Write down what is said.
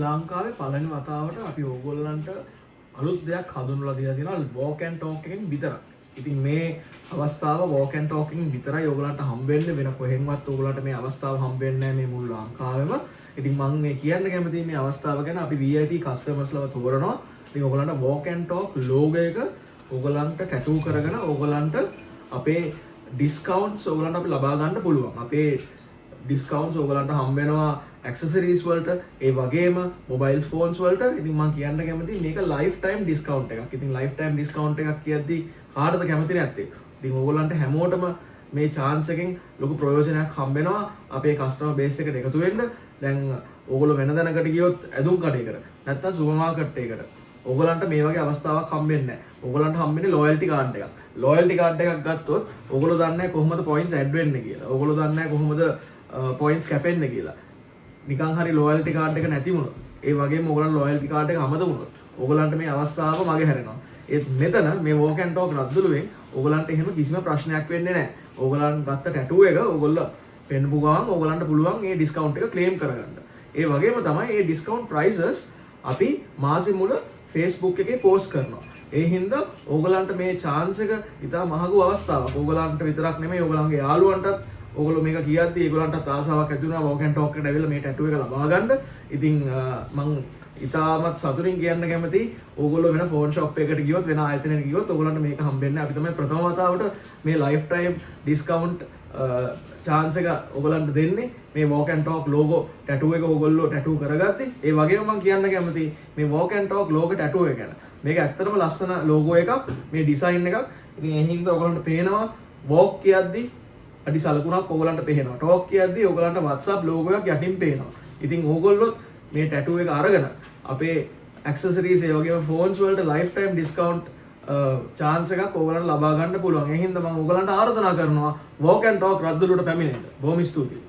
ලංකාවේ පළවෙනි වතාවට අපි ඕගොල්ලන්ට අලුත් දෙයක් හඳුන්වලා දීලා තියෙනවා වෝක් ඇන්ඩ් ටෝක් එකෙන් විතරක්. ඉතින් මේ අවස්ථාව වෝක් ඇන්ඩ් ටෝක් එකෙන් විතරයි ඕගොල්ලන්ට හම්බ වෙන්නේ. වෙන කොහෙන්වත් ඕගොල්ලන්ට මේ අවස්ථාව හම්බ වෙන්නේ නැහැ මේ මුළු ලංකාවෙම. ඉතින් මං මේ කියන්න කැමතියි මේ අවස්ථාව ගැන. අපි VIP කස්ටමර්ස්ලව තෝරනවා. ඉතින් ඕගොල්ලන්ට වෝක් ඇන්ඩ් ටෝක් ලෝගෝ එක ඕගොල්ලන්ට ටැටූ කරගෙන ඕගොල්ලන්ට අපේ ඩිස්කවුන්ට්ස් ඕගොල්ලන්ට අපි ලබා ගන්න පුළුවන්. අපේ ඩිස්කවුන්ට්ස් ඕගොල්ලන්ට හම්බ වෙනවා ඇක්සසරීස් වලට, ඒ වගේම මොබයිල් ෆෝන්ස් වලට. ඉතින් මං කියන්න කැමතියි මේක ලයිෆ් ටයිම් ඩිස්කවුන්ට් එකක්. ඉතින් ලයිෆ් ටයිම් ඩිස්කවුන්ට් එකක් කියද්දි කාටද කැමති නැත්තේ? ඉතින් ඕගොල්ලන්ට හැමෝටම මේ චාන්ස් එකෙන් ලොකු ප්‍රයෝජනයක් හම්බ වෙනවා අපේ කස්ටමර් බේස් එකට එකතු වෙන්න. දැන් ඕගොල්ලෝ වෙන තැනකට ගියොත්, ඇඳුම් කඩේකට නැත්තම් සුපර් මාකට් එකකට, ඕගොල්ලන්ට මේ වගේ අවස්ථාවක් හම්බෙන්නේ නැහැ. ඕගොල්ලන්ට හම්බෙන්නේ ලොයල්ටි කාඩ් එකක්. ලොයල්ටි කාඩ් එකක් ගත්තොත් ඕගොල්ලෝ දන්නේ නැහැ කොහොමද පොයින්ට්ස් ඇඩ් වෙන්නේ කියලා. ඕගොල්ලෝ දන්නේ නැහැ කොහොමද පොයින්ට්ස් කැපෙන්නේ කියලා. නිකන් හරි ලොයල්ටි කාඩ් එක නැති වුණොත්, ඒ වගේම ඕගොල්ලන් ලොයල්ටි කාඩ් එක අමතක වුණොත්, ඕගොල්ලන්ට මේ අවස්ථාව මග හැරෙනවා. ඒත් මෙතන මේ වෝක් ඇන්ඩ් ටෝක් රද්දොළුවෙන් ඕගොල්ලන්ට එහෙම කිසිම ප්‍රශ්නයක් වෙන්නේ නැහැ. ඕගොල්ලන් ගත්ත ටැටූ එක ඕගොල්ලෝ පෙන්පු ගමන් ඕගොල්ලන්ට පුළුවන් ඒ ඩිස්කවුන්ට් එක ක්ලේම් කරගන්න. ඒ වගේම තමයි ඒ ඩිස්කවුන්ට් ප්‍රයිසස් අපි මාසෙ මුල Facebook එකේ පෝස්ට් කරනවා. ඒ හින්දා ඕගොල්ලන්ට මේ චාන්ස් එක ඉතා මහඟු අවස්ථාවක්. ඕගොල්ලන්ට විතරක් නෙමෙයි, ඕගොල්ලන්ගේ යාළුවන්ටත් ඕගොල්ලෝ මේක කියද්දි ඒගොල්ලන්ටත් ආසාවක් ඇති වුණා වෝක් ඇන්ඩ් ටෝක් එකට ඇවිල්ලා මේ ටැටූ එක ලබා ගන්න. ඉතින් මං ඉතාමත් සතුටින් කියන්න කැමති, ඕගොල්ලෝ වෙන ෆෝන් ෂොප් එකකට ගියොත්, වෙන ආයතනයකට ගියොත්, ඕගොල්ලන්ට මේක හම්බෙන්නේ නැහැ. අපි තමයි ප්‍රථම වතාවට මේ ලයිෆ් ටයිම් ඩිස්කවුන්ට් චාන්ස් එක ඕගොල්ලන්ට දෙන්නේ මේ walk and talk logo tattoo එක ඕගොල්ලෝ ටැටූ කරගද්දි. ඒ වගේම මං කියන්න කැමති මේ walk and talk logo tattoo එක ගැන. මේක ඇත්තටම ලස්සන ලෝගෝ එකක්, මේ ඩිසයින් එකක්. ඉතින් ඒ හින්දා ඕගොල්ලන්ට පේනවා වෝක් කියද්දි අඩි සලකුණක් ඕගොල්ලන්ට පේනවා. ටෝක් කියද්දි ඕගොල්ලන්ට WhatsApp logo එකක් යටින් පේනවා. ඉතින් ඕගොල්ලොත් මේ ටැටූ එක අරගෙන අපේ ඇක්සසරීස්, ඒ වගේම ෆෝන්ස් වලට ලයිෆ් ටයිම් ඩිස්කවුන්ට් චාන්ස් එකක් ඕගොල්ලන්ට ලබා ගන්න පුළුවන්. ඒ හින්දා මම ඕගොල්ලන්ට ආරාධනා කරනවා වෝක් ඇන්ඩ් ටෝක් රද්දොළුවට පැමිණෙන්න. බොහොම ස්තුතියි.